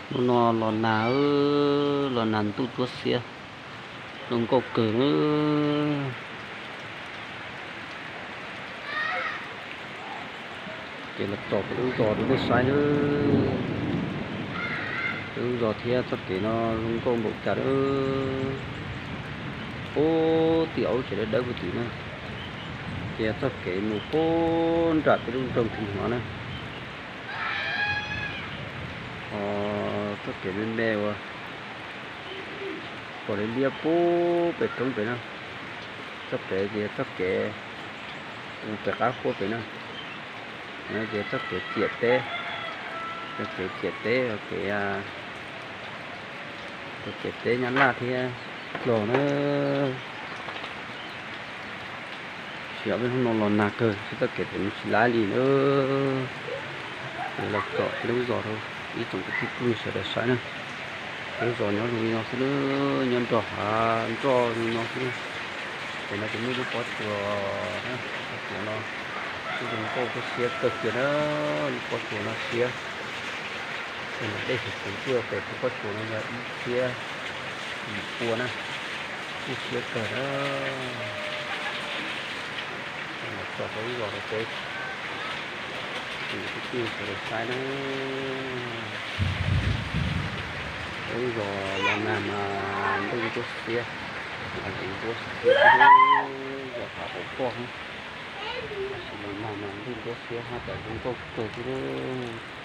Hnub no los nag, los nag ntuj ntsuab xiab, zoo nkauj kawg na. Ces los tsom peb lub zos rau nej saib na. Peb lub zos thiab txoj kev no zoo nkauj npaum cas na. Puag tim ub tsev dawb dawb puag tim na. Ces txoj kev mus puag nram peb lub nroog Thwj Hnov na. Ho txoj kev me me uas pom liab liab puag pem roob pem na. Txoj kev ces txoj kev mus pem qab huab pem na. No ces txoj kev ciam teb, txoj kev ciam teb, kev, kev teb Nyab Laj thiab Nplog na. Tsis yog peb hnub no los nag kawg, txoj kev pem no tsis laib li na. Los tsom peb lub zos rau ib tsoom kwv tij phooj ywg sawv daws saib na. Peb lub zos nyob zoo li no xwb na, nyob nrog hav nroj zoo li no xwb na. Pem no ces muaj lub pob tsuas na, lub pob tsuas no kuj zoo nkauj kuj siab kawg kiag na, lub pob tsuas no siab. Ces dej huv huv tuaj pem lub pob tsuas no yog ib txhiab yim pua na, kuj siab kawg na. Los tsom rau lub zos rau peb kwv tij sawv daws saib na. Lub zos los nag mas ntuj ntsuab xiab, ntuj ntsuab xiab, zos hav qaum poj, tab sis los nag mas ntuj ntsuab xiab haj tas zoo nkauj kawg xwb lauj.